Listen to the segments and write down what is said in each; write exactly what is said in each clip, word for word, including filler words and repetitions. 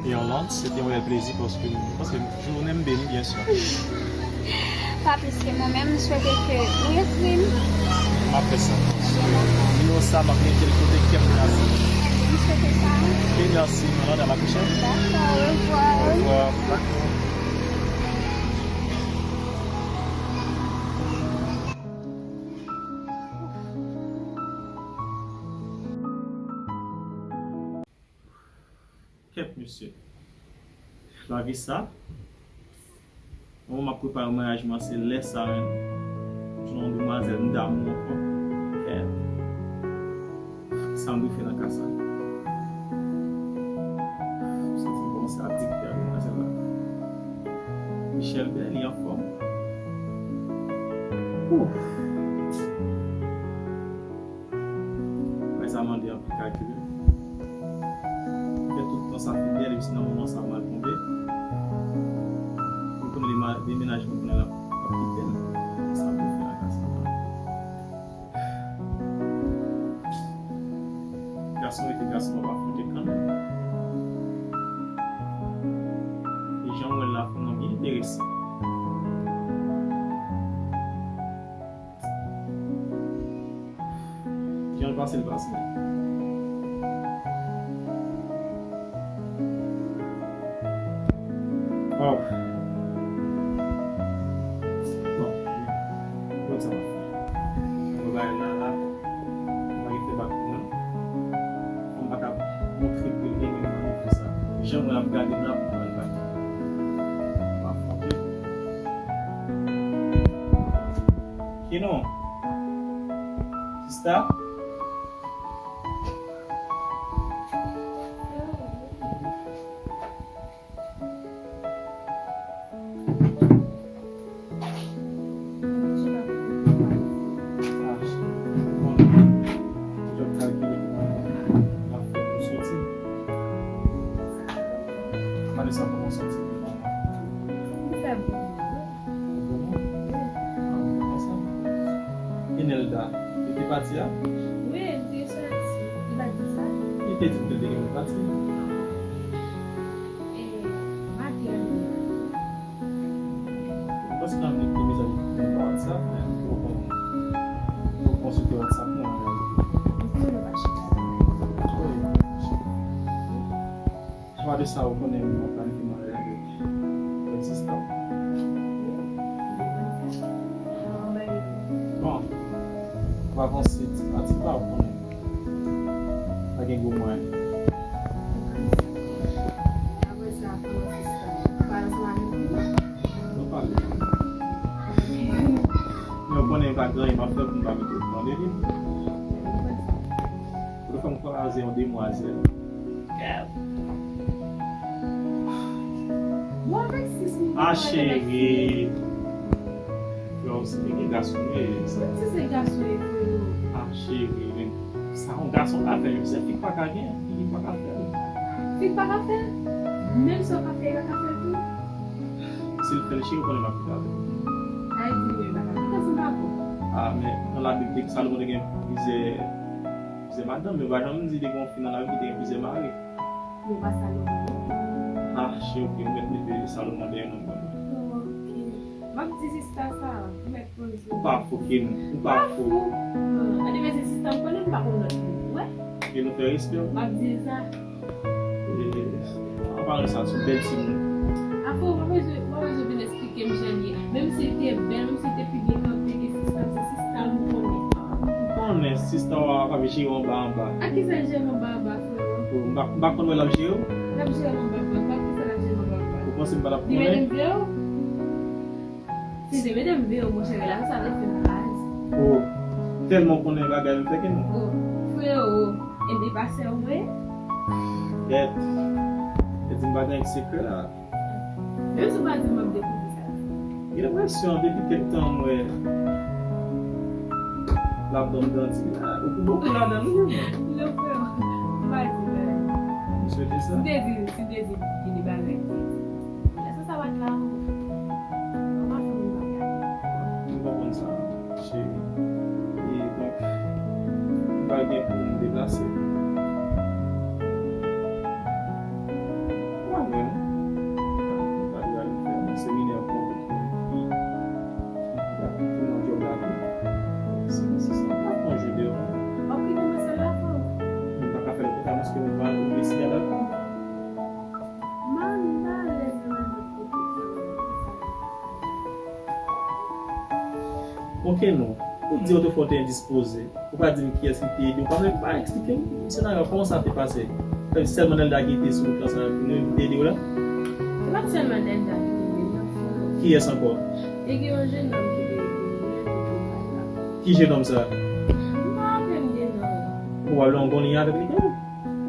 Yon lans, se te yon rèl plezi paske, paske jounen m beni, byen si. Pa plis ke mwen menm, m swete ke ou ekri m. M ap fè sa. Nimewo sa, m ap mete l kote kè m blaze. M swete sa. Ok, mèsi, Malanda, à la prochaine. Dakò, orevwa. Orevwa. Dakò. Kèt mesye. Lavi sa. Moman m ap prepare maryaj mwen, se lè sa menm. Jwenn yon demwazèl, m damou ankò. Kèt. Sa m dwe fè nan ka sa? M santi m kòmanse adikte a demwazèl la. Michelle bèl, li anfòm. Ouf. Bagay sa mande anpil kalkile. Fè tout tan sa fidèl, epi si nan moman sa mal tonbe, ou konnen li mal, li menaj mwen konnen l ap, ap kite m. Sa pou fè la ka sa. Gason rete gason, w ap afwonte kanmenm. E jan w wè l la, pou mwen, byen enteresan. Jan l pase, l pase. Oh. Bon. Bon, sa va. Mwen ba la, la. Mwen fè bak pou mwen. Mwen pa ka montre ke li menm mwen fè sa. Jan mwen ap gade la, pou mwen pa. Mwen afwonte. Kinon. Sista? Vanessa, kòman w santi w? Ou fè bon. Bon. Ah, bon, sa. Enelda, li te pati a? Wi, li te soti. Li pa t di sa. Li te di m ke l te gen pou l pati. E, maten an, li te pati. Ou panse nan minit ke mezanmi ki te nan WhatsApp, men ou konn, ou konsilte WhatsApp nan reyalite. Wi. Apa de sa, ou konnen mwen planifye maryaj avèk, avèk sista w. Bon, w avanse ti pa ti pa, ou konnen. Pa gen gwo mwayen. Apre sa, konnen sista w. Ou pa ansanm avèk li? Nou pale. Men ou konnen pa gen anyen m ap fè pou m pa mete w nan deli. Ou te fè m kwaze yon demwazèl. Mwen avèk sis moun. Ah, cheri. Frè w se gen gason, wi. Si se gason, e frè w. Ah, cheri, men sa yon gason ka fè, se fi k pa ka gen, fi pa ka fè. Fi pa ka fè? Menm sa w ka fè, li pa ka fè l tou? Si l fè l, cheri, ou konnen m ap kite avè l. Sa vle di mwen pa ka kite ansanm avè w? Ah, men nan Labib, li di Salomon te gen plizyè, plizyè madanm, men pa janm di te gen yon fi nan Labib ki te gen plizyè mari. Bon, pa Salomon, non? Ah, cheri, ok, ou mèt mete Salomon dèyè non mwen. Oh, ok. M ap di sista sa, ou mèt poze w. Ou pa fou, Ken, ou pa fou. Andemen se sista m konnen, m pa konn lòt moun. Wè? Ken, nou fè respè w. M ap di l sa. E, an palan sa, se yon bèl timoun. Afè w pa bezwen, w pa bezwen vin eksplike m jan l ye. Menm si l te bèl, menm si l te pi byen kanpe ke sista m, se sista m ou konnen. M konnen sista w a p ap jere w anba anba. A kisa l jere m anba anba, frè? Bon, m pa, m pa konn wè l ap jere w. L ap jere m anba anba, m pa konn sa l ap jere m anba anba. Ou panse m pa t ap konnen? Li mete m vle w? Si l te mete m vle w, monchè, relasyon sa t ap fè m raz. Oh, tèlman w konnen bagay m fè, Ken. Oh, frero, e de pasè w ye? Kèt. E di m pa gen sekrè la. Menm si w pa di m, m ap dekouvri sa. Gen enpresyon depi kèk tan m wè l ap ban m danti la. Ou pou bokou ladan l wi. Non, frè, m pa di bagay. M swete sa. Si w te di, si w te di, gen de bagay, m te di. Lè sa, sa pa t la ankò. Ou pa fè m bagay. M konprann sa. Cheri. E donk, m pral gen pou m deplase. Mwen Ok, non. Ou di otrefwa w te endispoze. Ou pa di m kiyès ki te ede w. Pa, pa eksplike m senaryo a, kòman sa te pase? Fè m sèlman Nelda ki te sou wout lan, sa ki te ede w la? Se pa t sèlman Nelda ki te ede m, non, frè. Kiyès ankò? Te gen yon jennonm ki te ede m, ki te pale la. Ki jennonm sa? M pa raple m de non. Pwobableman w gon lyen avèk li tou.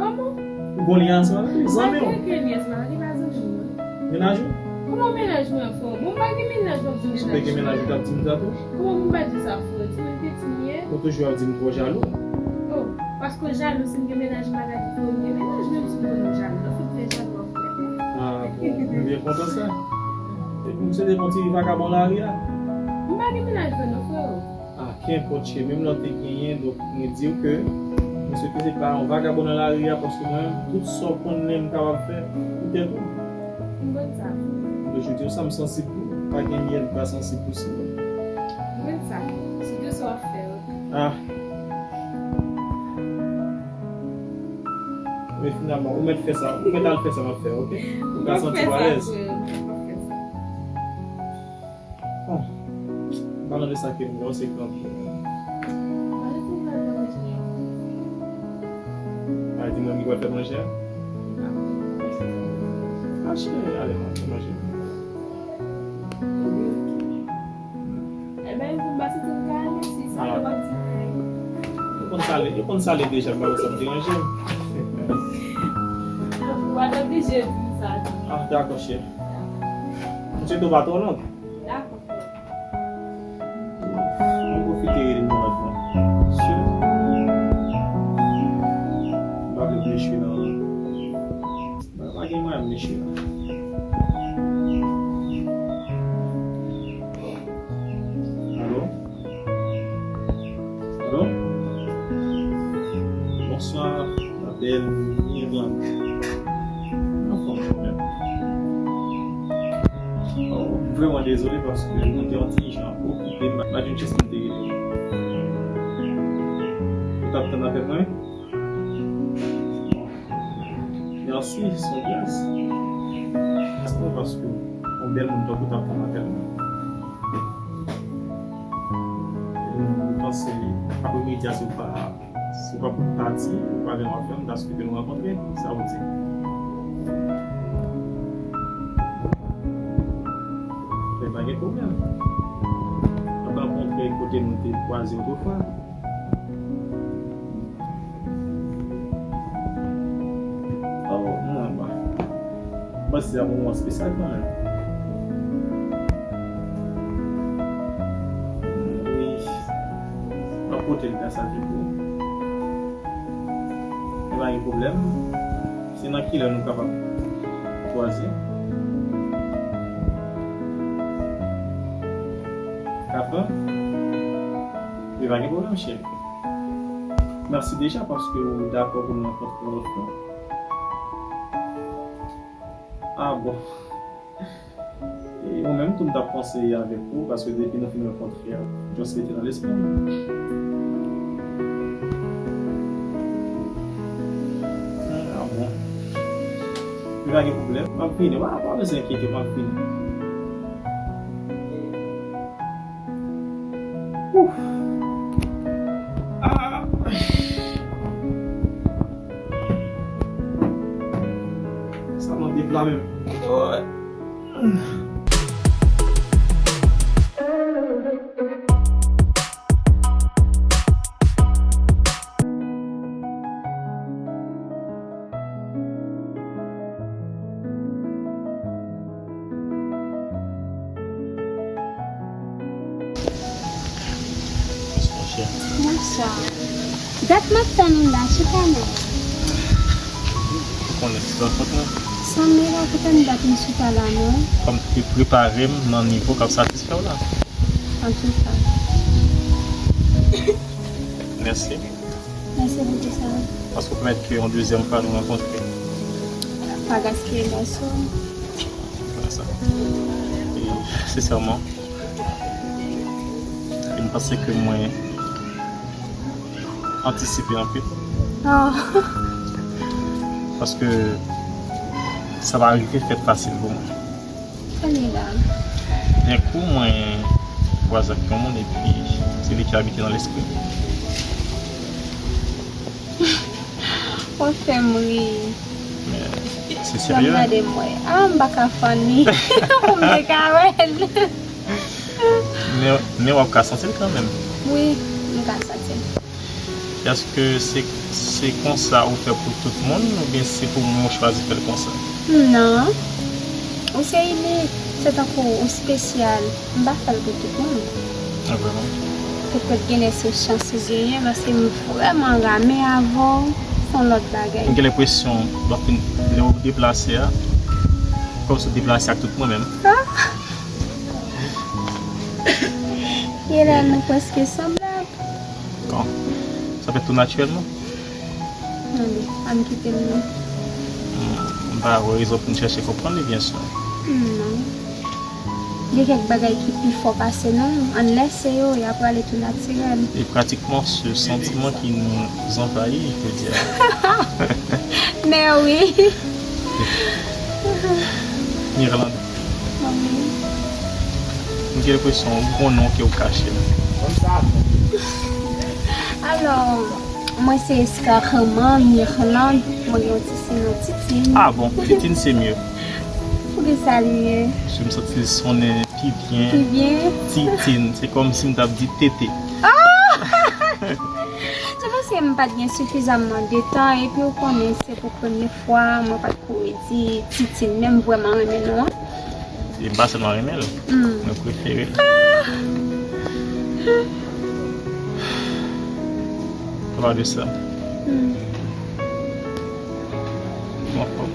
Kòman? Ou gon lyen ansanm avèk li, zanmi w. Mwen pa gen okenn lyen ansanm avèk li, pa zanmi m, non. Mennaj ou? Kòman mennaj mwen, frè? Bon, m pa gen mennaj, w ap di m mennaj. Si w te gen mennaj, ou t ap di m sa tou? Kòman pou m pa di sa, frè? Ti moun piti m ye. Ou toujou ap di m twò jalou. Oh, paske w jalou, si m gen mennaj, m pa ta di frè m gen mennaj, menm si m konnen w jalou. Nan fout fè jalou, frè. Ah, bon, m byen kontan sa. Epi m se te yon ti vagabon lari a. M pa gen mennaj vre non, frè. Ah, kenpòt, cheri, menm lè w te genyen, donk, mwen di w ke mwen swete se pa yon vagabon nan lari a, paske mwen, tout sa w konnen m kapab fè pou tèt ou. M konn sa. Mwen, jodi a, sa m sansib pou ou, pa gen yèn pa sansib pou si. M konn sa. Sitou sa w ap fè, wi. Ah. Men finalman, ou mèt fè sa, ou mèt al fè sa m ap fè, ok? Ou ka santi w alèz. M ap fè sa, frè, m ap fè sa. Bon, palan de sa ke m wè, se kanpe. A, di mwen ki pral fè manje a? A, cheri, ale, manje. Ebyen, m pa santi m ka ale, si sa, yo p ap di m anyen. Yo konn sa ale, yo konn sa ale deja, m pa wè sa ap deranje m. Ou pa t oblije di m sa tou. Ah, dakò, cheri. M swete w pa twò long. Dakò. Mwen pwofite rele nou anvan. Sure. M pa vle m echwe nan. Mwen pa gen mwayen m echwe la. Alo? Alo? Bonswa, ma belle Irlande. Anfòm kanmenm. Oh, vrèman dezole paske mwen te yon ti jan okipe, m pa t jwenn chans pou m te rele. Ou t ap tann apèl mwen? Bon. Mèsi, se yon gras. Mèsi paske yon bèl moun tankou w t ap tann apèl mwen. Mwen panse apremidi a, si w pa, si w pa pati, ou pa gen afè, m ta swete nou rankontre. Sa w di? Men pa gen pwoblèm. N ap rankontre kote nou te kwaze otrefwa. Oh, mwen, ba. Mwen se yon moman espesyal kanmenm. Wi. Mwen pote l gras a Dye pou ou. Men pa gen pwoblèm. Se nan kilè nou kapab kwaze? Kapab? Men pa gen pwoblèm, cheri. Mèsi deja paske ou dakò pou nou rankontre yon lòt fwa. Ah bon. E ou menm tou, m t ap panse avèk ou, paske depi nou fin rankontre a, just rete nan lespri m. Ah bon. Men pa gen pwoblèm. M ap vini. W a, w a pa bezwen enkyete, m ap vini. Ouf. Ah. Sa nan bib la menm. Bonswa. Dat m ap tann ou la, chita non. Ou konnen se rankontre. San mil, ou kontan dat m chita la non. Kòm te prepare m nan nivo k ap satisfè w la. Antouka. Mèsi. Mèsi pou tout sa. Paske w pèmèt ke yon dezyèm fwa nou rankontre. Pa gaspiye gason. Wè sa. E, sensèman, e m panse ke mwen antisipe anpil. Oh. Paske sa pa rive fèt fasil pou mwen. Ann la. Dèkou mwen, Kwaze ak yon moun epi se li ki abite nan lespri m. Ou fè m ri. Men, se serye. Lè m gade m wè. Ah, m pa ka funny. Pou m te ka wè l. Men, men w ap ka santi l kanmenm. Wi, m ka santi l. Èske se, se konsa ou fè pou tout moun, oubyen se pou mwen ou chwazi fè l konsa? Non. Ou se inik, se tankou ou espesyal. M pa fè l pou tout moun. Ah, vrèman? Petèt genlè se chans ou genyen, paske m vrèman ramen avè w, se yon lòt bagay. M gen lenpresyon, lè w fin, lè w deplase a, kòmsi w deplase ak tout mwen menm. Ah! Genlè nou prèske sanblab. Bon, sa fèt tou natirèlman. Tande, ann kite l non. Hmm, m pa wè rezon pou n chèche konprann li, byen si. Hmm, non. Gen kèk bagay ki pi fò pase nou, ann lèse yo, y a prale tou natirèl. E pratikman se santiman ki nous envahit, je peux dire. Men wi. Mirlande. Mwen menm. M gen lenpresyon ou gon non ke w kache. Alò, mwen se Escarman Mirlande, mwen gen yon ti sinon Titine. Ah bon, Titine se mye. Poukisa l mye? Paske m santi l sonnen pi byen. Pi byen? Titine, se kòmsi m t ap di tete. Ah! Se paske m pa t gen sifizaman de tan, epi ou konnen se pou premye fwa, mwen pa t kouri di Titine, men m vrèman renmen non an. E m pa sèlman renmen l, hmm, mwen prefere l. Ah! Pale de sa. Hmm. Ou anfòm?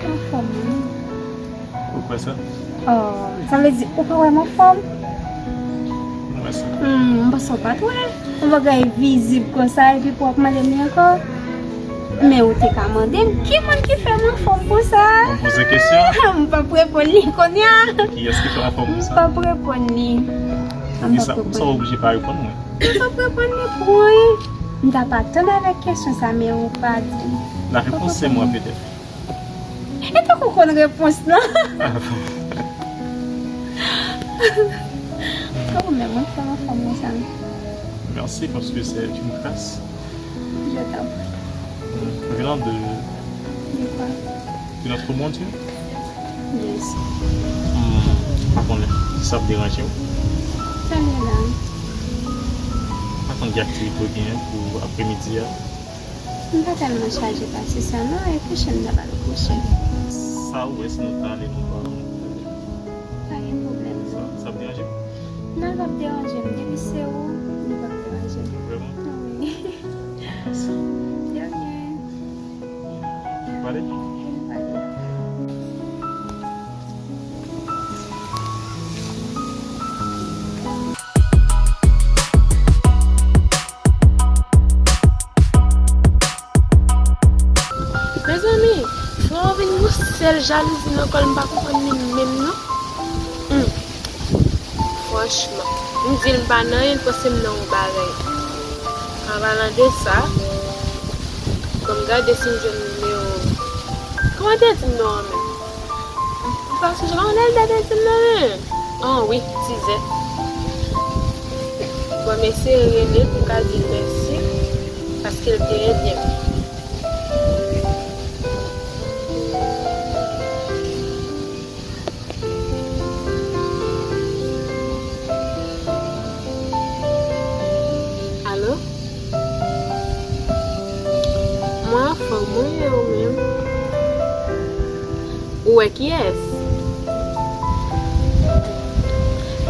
Anfòm, wi. Ou kwè sa? Oh, sa vle di ou pa wè m anfòm? M wè sa. Hmm, m panse w pa t wè. Yon bagay vizib konsa, epi pou w ap mande m li ankò? Men ou te ka mande m, ki moun ki fè m anfòm konsa? Ou poze kesyon? M p ap reponn li kounye a. Kiyès ki fè w anfòm konsa? M p ap reponn li. Poukisa? Poukisa w oblije pa reponn mwen? M p ap reponn li pou anyen. M t ap atann avèk kesyon sa, men ou pa di m. La réponse, c'est moi, peut-être. E tankou w konn repons lan. Ah bon. Kòman menm, mwen fè anfòm konsa? Merci, parce que c'est une grâce. Je t'en prie. Hmm, venant de... De quoi? De notre bon Dieu? Bien sûr. Hmm, pa konnen si sa ap deranje w. Sa m gen la. Pa konn ki aktivite w genyen pou apremidi a? M pa tèlman chaje pase sa non, e kouche m ta pral kouche. Sa ou wè si nou ta ale nou pa... Pa gen pwoblèm non. Sa, sa ap deranje w? Non, l p ap deranje m. Depi se ou, li p ap deranje m. Vrèman? Wi. Mèsi. De ryen. Vin pale? Vin pale. Mezanmi, fò vin yon sèl jalouzi nan kò l, m pa konprann li menm non. Hmm. Franchman, m di l m pa nan anyen, l panse m nan yon bagay. An palan de sa, ban m gade si m jwenn nimewo. Kòman te di m non an menm? M pa sonje kòman Nelda te di m non menm. Ah wi, Tizè. Bon, m eseye rele l pou m ka di l mèsi, paske l te ede m. Alo? Mwen anfòm, mwen, e ou menm? Ou wè kiyès?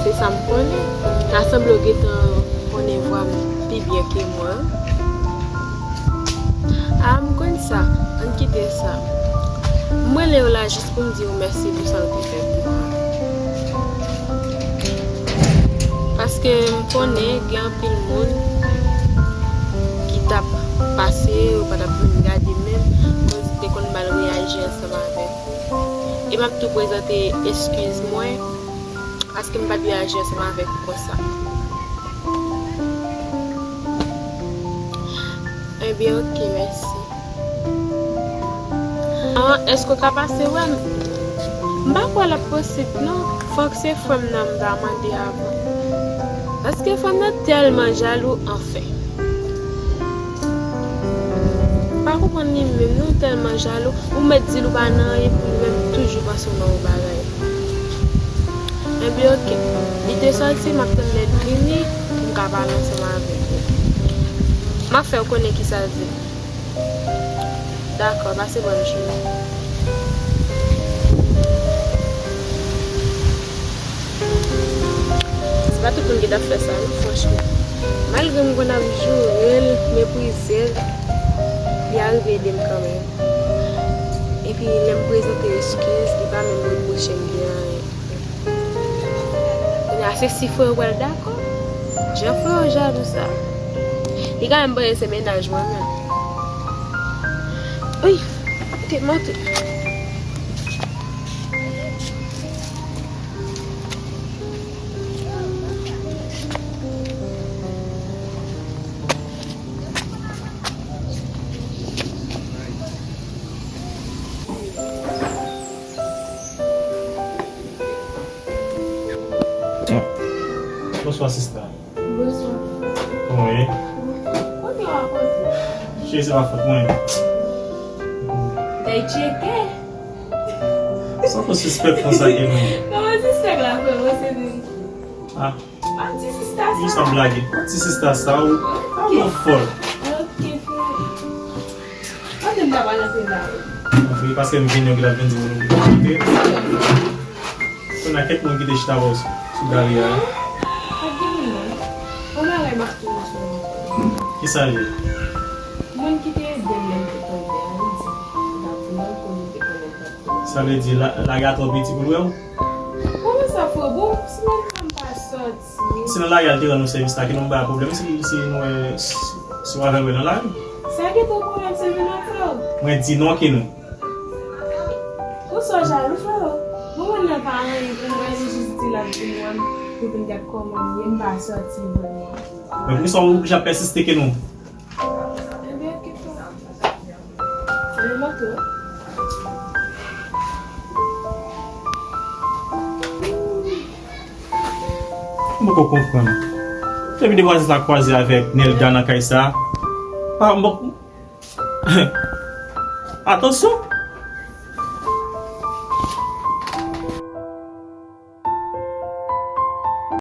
Se sa m konnen. Ta sanble w gentan konnen vwa m pi byen ke mwen. A, m konn sa. Ann kite sa. M rele w la jis pou m di w mèsi pou sa w te fè pou mwen. Paske m konnen gen anpil moun ki t ap pase, yo pa t ap menm gade menm, koz m te konn mal reyaji ansanm avè w. E m ap tou prezante eskiz mwen, paske m pa t dwe aji ansanm avèk ou konsa. Ebyen, oke, mèsi. Ah, èske w ka pase wè m? M pa kwè l ap posib, non. Fòk se frè m nan m ta mande avan. Paske fanm nan tèlman jalou, anfen. M pa konprann li menm, non, tèlman jalou. Ou mèt di l ou pa nan anyen pou li menm, toujou panse w nan yon bagay. Ebyen, oke. Li te sòti, m ap tann lè l vini pou m ka pale ansanm avèk li. M ap fè w konnen kisa l di. Dakò, pase bòn jounen. Se pa tout moun ki t ap fè sa, non, franchman. Malgre m konn ap joure l, meprize l, li arive ede m kanmenm. Epi, lè m prezante eskiz, li pa menm repwoche m de anyen. Kounye a, se si frè yo pral dakò. Jan frè yo jalou sa. Li ka menm panse se mennaj mwen menm. Wi, te monte. Bonswa, sista. Bonswa. Kòman w ye? Kote w ap kote? Cheri, se pa fòt mwen. Gay tcheke. Sa fò sispèk konsa ke nou. Kòman sispèk la, frè? Mwen se de. Ah. An ti sista sa. Wi, sa blage. An ti sista sa, ou. Ah, mwen fòl. Ok, frè. Mwen te m ta pral antre la. Wi, paske m vin, yo ki t ap vin di moun ki te. Kounye a kèk moun ki te chita bò sou, sou gari a. Pa gen moun non. Yon bagay m ap toujou sou mwen. Kisa l ye? Moun ki te ede m lè m te tonbe a, li di, m t ap vin ankò, li te konnen m t ap vin. Sa vle di, la, lari a twò piti pou l wè w? Kòman sa, frè? Bon, si mwen menm pa sòti. Si nan lari a l te rann nou sèvis la, ke nou ba pwoblèm, si, si nou wè, si, si w avè l wè nan lari. Sa gen pou pwoblèm, se vin nan frè w. Mwen di non ke nou. Ou sò jalou, frè. Bon, moun nan pa anyen pou mwen, li jis di l ap vin wè m pou vin gad kòman m ye, m pa sòti vrèman. Men poukisa w oblije ap pèsiste ke nou? Ebyen, oke, frè. Anyen manke w. M poko konprann. Depi de vwazin sa kwaze avèk Nelda nan kay sa. Pa, m poko. Atansyon!